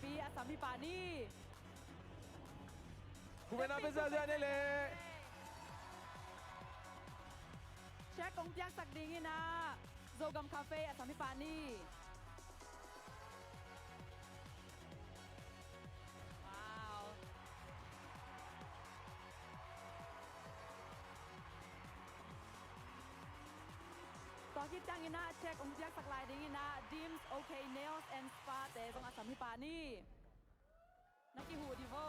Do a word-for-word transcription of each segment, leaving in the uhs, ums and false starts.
Pi a sam hi pah ni. Khuven a pia ziahziah ni le. Cheque hong piaksak dingin ah Zogam Cafe a sam hi pah ni. Wow. Tua khit ciangin ah cheque hong piaksak lai dingin ah Dims OK Nails and Spa te zong a sam hi pah ni. Na kihuh dih vo.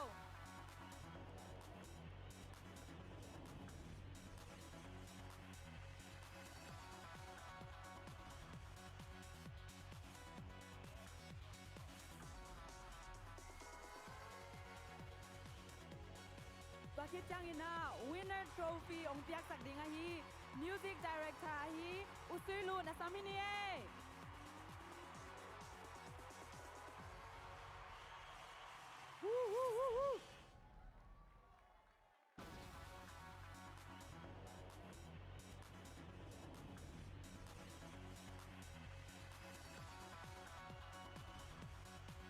Tua khit ciangin ah winner trophy hong piaksak ding ahi music director ahi U Sui Lun a sam hi ni ei.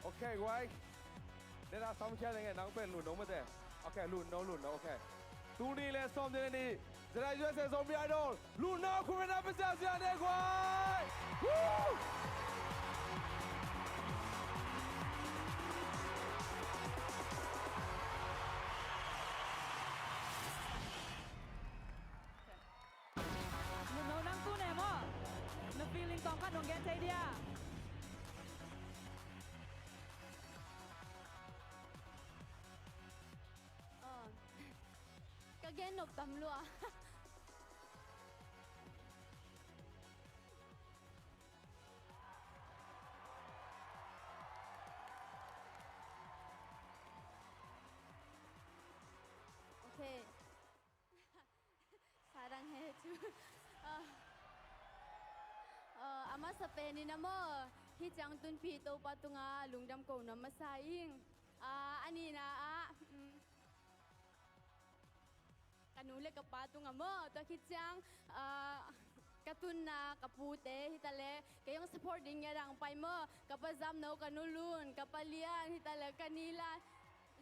Ok guai. Nena samkhia ding e, nang pen lun no mate. Ok, lun no, lun no, ok. Tul nih le sawmnih le nih, Zeda U S A Zomi Idol, lun no, khuven a pia ziahziah ni guai. Woo! Nunno nang tu ne maw? Na feeling tawm khat nong gen thei dia? Aw, ka gen nop tam lua. Ok. Sa dang he cu. Ah. Ah, a masa pen in a maw, hih ciang tunpi Topa tungah lungdam ko nuam masa ing. Ah, a nihna ah, mm, ka nu le ka pa tungah maw, tua khit ciang, ah, ka tunna ka pute hi ta leh, kei hong support ding ngiat dang pai maw, ka pa Zamno, ka nu Lun, ka pa Lian hi ta leh, ka ni Lan,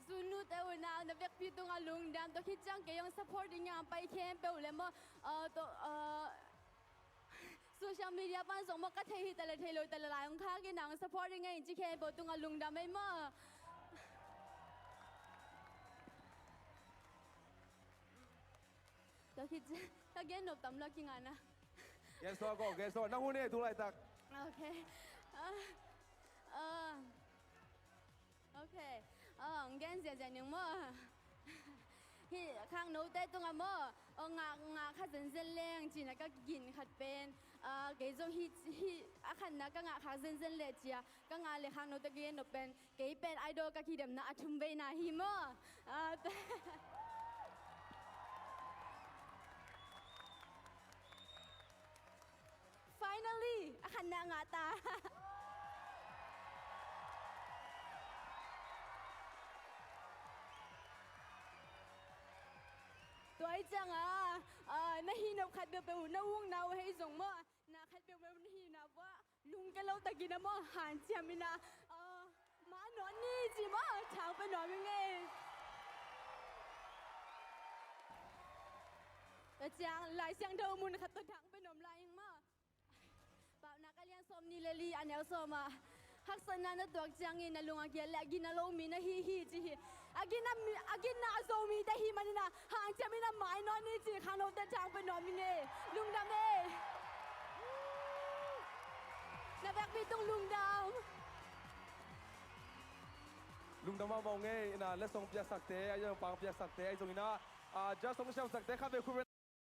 Zunu te unau, na vekpi tungah lungdam, tua khit ciang kei hong support ding a pai khempeuh le maw, ah, tua, ah, social media pan zong maw, ka thei hi ta leh thei lo ta leh lai hong khak in a hong support ding a in ci khempeuh tungah lungdam ei maw. Tua khit ciang ka gen nop tam lo kingana. Gen sua ko, gen sua. Nang hun e tu laitak. Ok. Ah, ah. Ok. Aw, gen ziahziah ning maw. Hih khangnote tungah maw, aw, ngak, ngak kha zenzen leng cina ka gin khat pen, ah, kei zong hih, hih a khatna ka ngak khak zenzen leh cia ka ngak le khangnote ka gen nop pen, kei pen idol ka kidemna a thum veina hi maw. Ah, finally, a khatna ngah ta. Tua ih ciangah, ah, na hih nop khat peuhpeuh, na ukna uh hei zong maw, na khat peuhpeuh na hihna uah lungkia lo takin a maw, hanciam in a, ah, mah nawn ni ci maw, thang pia nuam ing ei. Tua ciang Lai Siangtho mun khat tawh thang pia nuam lai ing maw. Paunak a lian sawm nih le li a neu sawm ah, haksatna na tuak ciangin na lung a gial le a gina lo mi na hi hi ci hi. A gina mi, a gina a zo mite hi manin a, hanciam in a mai nawn ni ci khangnote thang pia nuam ing ei. Lungdam ei. Na vekpi tung lungdam. Lungdam mahmah ung ei, ina letsong piaksakte, a zong pang piaksakte, a zong ina, ah, judge song siamsakte khat vei khuven